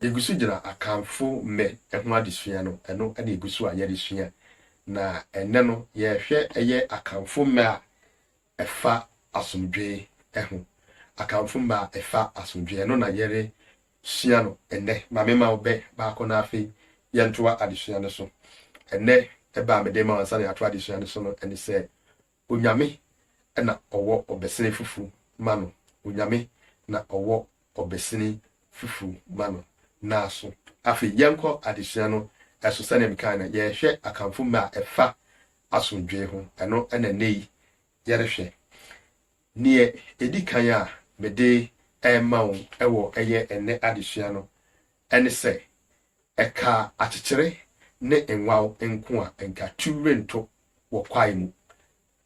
Yɛgu so gyina Akanfo mmɛ ho adesua no, ɛno na yɛgu so a yɛresua. Na ɛnnɛ no, yɛrehwɛ ɛyɛ Akanfo mmɛ a ɛfa asomdwoe ho. Akanfo mmɛ a ɛfa asomdwoe, ɛno na yɛresua no ɛnnɛ. Ma memma wo bɛ baako na afei yɛntoa adesua no so. Ɛnnɛ ɛbɛ a mede rema wo ansa na yɛatoa adesua no so no ne sɛ, Onyame na ɔwɔ ɔbɛsene fufu ma no, Onyame na ɔwɔ ɔbɛsene fufu ma no. Naaso. Afei yɛnkɔ adesua no so. Sɛnea mekae no, yɛrehwɛ Akanfo mmɛ a ɛfa asomdwoe ho. Ɛno na nnɛ yi yɛrehwɛ. Neɛ ɛdi kan a mede rema wo wɔ ɛyɛ ɛnnɛ adesua no ne sɛ, ɛkaa akyekyere ne nwaw nko a, nka tu rento wɔ kwae mu.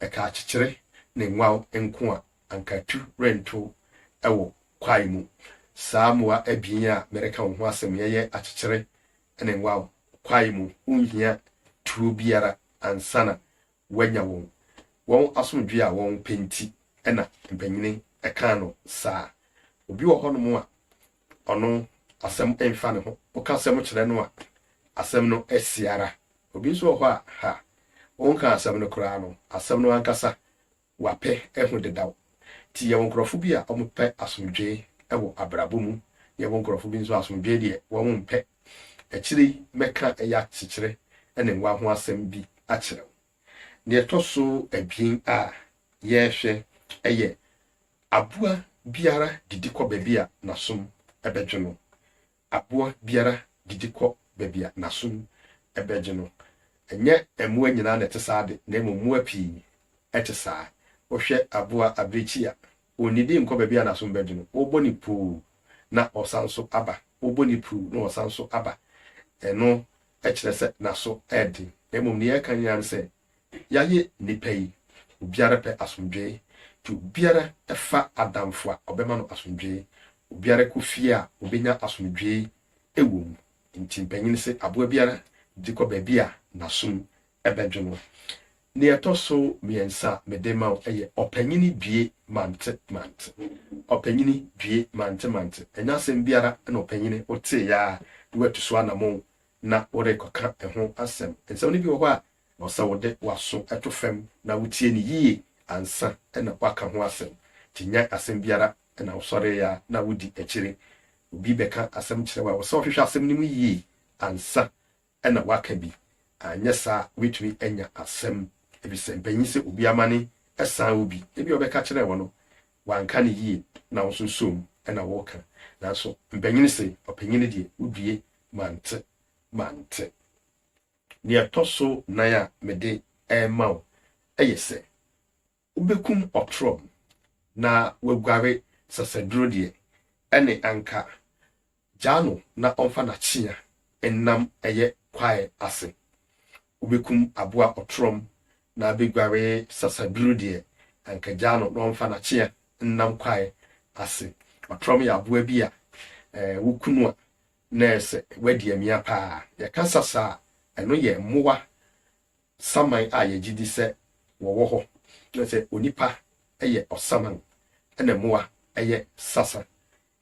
Ɛka akyekyere ne nwaw nko a, anka tu rentow wɔ kwae mu. Saa mmoa abien yi a mereka wɔn ho asɛm yi yɛ akyekyere ne nwaw. Kwae mu, wonhia tuo biara ansa na wɔanya wɔn. Wɔn asomdwoe a wɔpɛ nti na mpanyin ka no saa. Obi wɔ hɔnom a, ɔno asɛm mfa ne ho. Woka asɛm kyerɛ no a, asɛm no asi ara. Obi nso wɔ hɔ a, ha, wonka asɛm no koraa no, asɛm no ankasa wapɛ ahu dedaw. Nti yɛwɔ nkurɔfo bi a wɔpɛ asomdwoe wɔ abrabɔ mu, na yɛwɔ nkurɔfo bi nso a asomdwoe deɛ wɔmpɛ. Akyire yi mɛka ɛyɛ akyekyere ne nwa ho asɛm bi akyerɛ wo. Nea ɛtɔ so abien a yɛrehwɛ yɛ aboa biara didi kɔ baabi a n'asom bɛdwo no. Aboa biara didi kɔ baabi a n'asom bɛgye no. Ɛnyɛ mmoa nyinaa na ɛte saa de, na mmom mmoa pii te saa. Wohwɛ aboa abirekyi a, onnidi nkɔ baabi a n'asom bɛgye no. Wobɔ no puu na ɔsan nso aba, wobɔ no puu na ɔsan nso aba. Ɛno kyerɛ sɛ n'aso yɛ den. Na mmom nea yɛreka nyinaa ne sɛ, yɛayɛ nnipa yi, obiara pɛ asomdwoe. Nti obiara fa adamfo a, ɔbɛma no asomdwoe. Obiara kɔ fie a, obenya asomdwoe wɔ mu. Nti mpanyin se aboa biara di kɔ baabi a n'asom bɛdwo no. Nea ɛtɔ so mmiɛnsa a mede rema wo yɛ ɔpanyini due mante mante. Ɔpanyini due mante mante. Ɛnyɛ asɛm biara na ɔpanyini woteeɛ ara na woatu so anamon na worekɔka ɛho asɛm. Nsɛm no bi wɔ hɔ a, ɛwɔ sɛ wode w'aso to fam na wotie no yie ansa na woaka ho asɛm. Nti nyɛ asɛm biara na wosɔree a na wodi akyire. Obi bɛka asɛm kyerɛ wo a, ɛwɔ sɛ wohwehwɛ asɛm no mu yie ansa na woaka bi. Anyɛ saa a, wobɛtumi anya asɛm, efisɛ mpanyin sɛ obi amane san obi. Ebia ɔbɛka kyerɛɛ wo no, wanka no yie na wo nso wosoo mu na woreka. Nanso mpanyin se, ɔpanyin deɛ, wodue mante mante. Nea ɛtɔ so nan a mede rema wo yɛ sɛ, Wobɛkum ɔtorɔm na waguare sasaduro deɛ, ɛne anka gyaa no na ɔmfa n'akyea nnam ɛyɛ kwaeɛ ase. Wobɛkum aboa ɔtorɔm na abɛguare sasaduro deɛ, anka gyaa no na ɔmfa n'akyea nnam kwaeɛ ase. Ɔtorɔm yɛ aboa bi a woku no a na ɛsɛ wadi amia paa. Yɛka sasa a, ɛno yɛ mmoa saman a yɛgye di sɛ wɔwɔ hɔ, na sɛ onipa yɛ ɔsaman na mmoa yɛ sasa.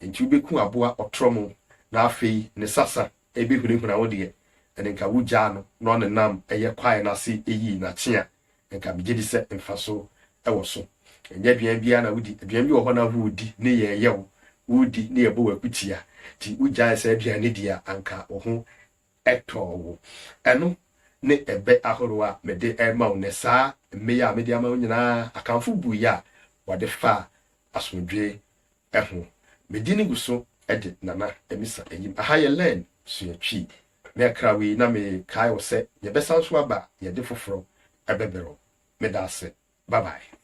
Enti wobɛku aboa ɔtorɔmo na afei ne sasa rebɛhunahuna wo deɛ, ɛnde nka wogyaa no na ɔnenam yɛ kwaeɛ no ase yii n'akye a, nka megye di sɛ mfaso wɔ so. Ɛnyɛ aduan biara na wodi. Aduan bi wɔ hɔ na woredi ne yɛreyɛ wo, woredi ne yɛbɔ wo akutia. Nti wogyae saa aduan no di a, anka wo ho tɔɔ wo. Ɛno ne ɛbɛ ahorow a mede rema wo nnɛ. Saa mmɛ yi a mede ama wo nyinaa, Akanfo bui a wɔde faa asomdwoe ho. Me din gu so de Nana Amisa Ayim. Aha yɛ Learn Sua Twi. Merekra wo yi na mekae wo sɛ yɛbɛsan so aba a yɛde foforɔ bɛbrɛ wo. Meda ase. Bye bye.